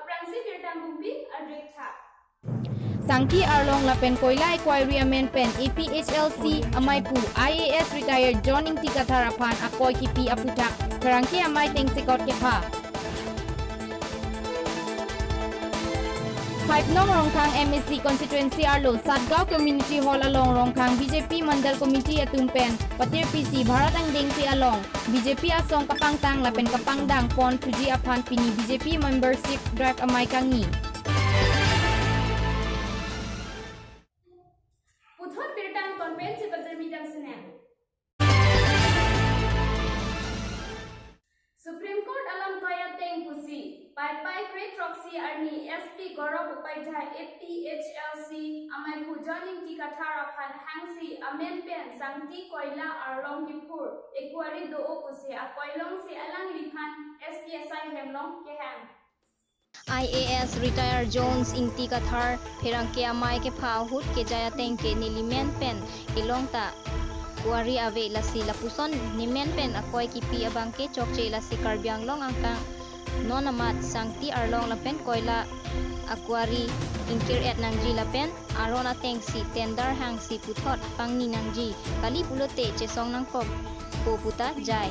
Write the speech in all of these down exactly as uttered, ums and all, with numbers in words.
Aphrangsi birta angkungpi adrik tha. Sangti arlong lapen koila equarry amen pen A P H L C amei pu I A S retired John Ingti Kathar aphan akoi kipi aputhak pherangke amei tengsekot kepha. Five nong Rongkhang M A C constituency arlo Satgaon Community Hall along Rongkhang B J P Mandal Committee atum pen patir pisi Bharat angdengpi along B J P asong kapangtang lapen kapangdang pon thuji aphan pini B J P membership drive amei kangni. Puthot birta angkon pen chepajirmi damsinen. Supreme Court alam koi ateng pusi, Paipai kre throksi arni S P Gaurav Upadhyay A P H L C amei pu John Ingti Kathar aphan hangsi amen pen Sangti koila arlong kiphur equarry do-o pusi akoi longsi alangliphan S P asai hem along kehang. I A S retired John Ingti Kathar pherangke amei kepha ahut kejai ateng ke nelimen pen kelong ta quarry ave, lasi lapuson nemen pen akoi kipi abangke chokche, lasi Karbi Anglong angkang non amat Sangti arlong lapen koila aquarry ingkir-et nangji lapen aron atengsi tender hangsi puthot pangni nangji, kali pulote chesong nangkokpo puta jai.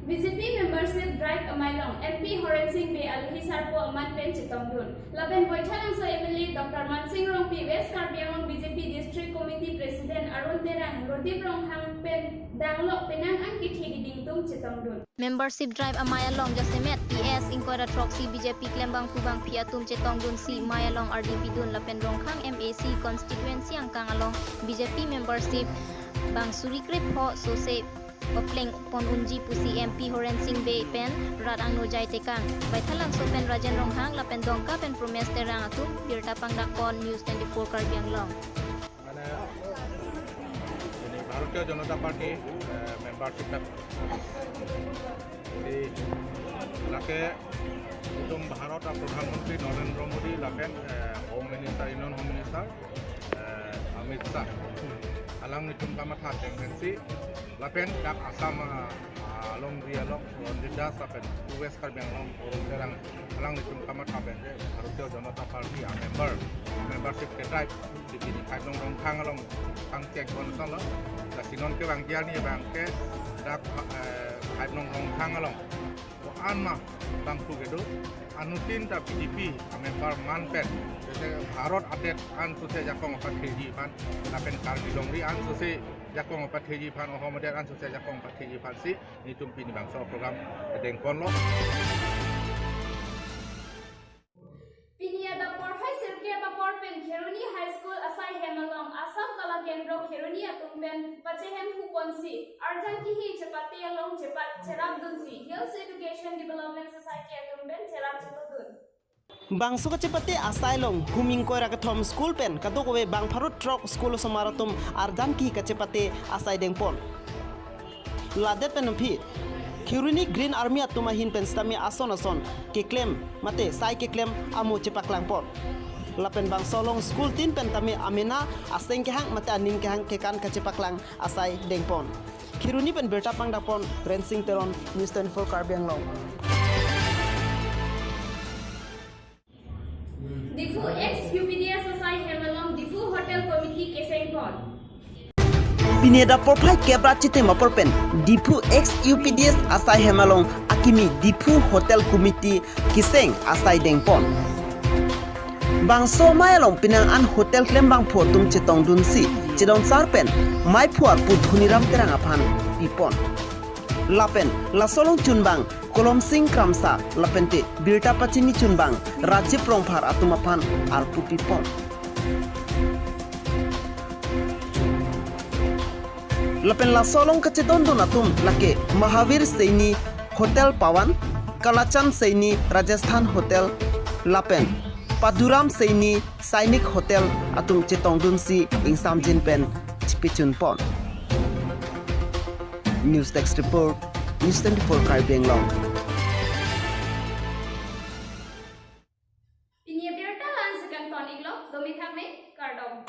B J P membership drive amei along M P Horen Sing Bey alohi sarpo aman pen chetongdun. Lapen Baithalangso M L A Doctor Mansing Rongpi, West Karbi Anglong B J P District Committee President Arun Terang, Rodip Ronghang pen danglok penang an kethe keding atum chetongdun. Membership drive amei along jasemet P S ingkoi ra throksi B J P klembangphu bangphi atum chetongdunsi amei along ardi pidun lapen Rongkhang M A C constituency angkang along B J P membership bang suri krepho sose papleng pon unji pusi M P Horen Sing Bey pen rat angno jai tekang. Baithalangso pen Rajen Ronghang lapen Dongka pen Promes Terang atum birta pangdak pon News twenty-four Karbi Anglong. মানে, ini ভারতীয় জনতা পাৰ্টি, এ, মেম্বাৰশ্বিপ এই, lake, itum Bharat a Pradhanmantri Narendra Modi lapen, eh, Home Minister, Union Home Minister, eh, Amit Shah. Alanglitum kamatha ateng pensi, lapen dak Assam, ah, ah, alongri along, Ranjit Das lapen West Karbi Anglong, Arun Terang, alanglitum kamatha pen je, ভাৰতীয় জনতা party a member, membership ke drive, di pini five nong Rongkhang along, pangchek pon solo, lasi non ke bang dia ni bang ke, dak, eh, five nong Rongkhang along. Ko-an ma bangphu kedo, anuttin ta B J P a member man pen, jese Bharat adet an suse jakong apatheji aphan, lapen Karbi longri an suse jakong apatheji aphan, Ahom adet an suse jakong apatheji aphansi, nelitum pini bangso program kedeng ponlo. Pini adap porphai sirkep apor pen Kheroni High School asai hem along Assam Kala Kendra Kheroni atum pen pachehem huponsi arjan kihi chepate along chepat cherapdunsi Hills Education Development Society atum pen cherap chetodun. Bangso kachepate asai along hum ingkoi ra kethom school pen kadokave bang pharo throk school osomar atum arjan kihi kachepate asai dengpon. Ladet pen aphi Kheroni Green Army atum ahin pen sitame ason ason keklem mate sai keklem amo chepaklangpon. Lapen bangso along school tin pen tame amena aseng kehang mate aning kehang kekan kachepaklang asai dengpon. Kheroni pen birta pangdakpon Rensing Teron, News twenty-four Karbi Anglong. Diphu ex U P D S asai hem along Diphu Hotel Committee kesengpon. Pini adap porphai kep ra chitim apor pen Diphu ex U P D S asai hem along akimi Diphu Hotel Committee keseng asai dengpon. Bangso amei along penang an hotel klembangphu atum chetongdunsi chedon sar pen meiphu arpu Dhoniram Terang aphan pipon. Lapen laso along chunbang Kolom Sing Kramsa lapente birta pachini chunbang Rajib Rongphar atum aphan arpu pipon. Lapen laso along kachedondun atum lake Mahavir Saini Hotel Pawan, Kalachan Saini Rajasthan Hotel, lapen Paduram Saini Sainik Hotel atum chetongdunsi ingsamjin pen chipechunpon. News Desk Report, News twenty-four Karbi Anglong. Pini abirta la-ansi kangton-iklo, domi thakme, kardom.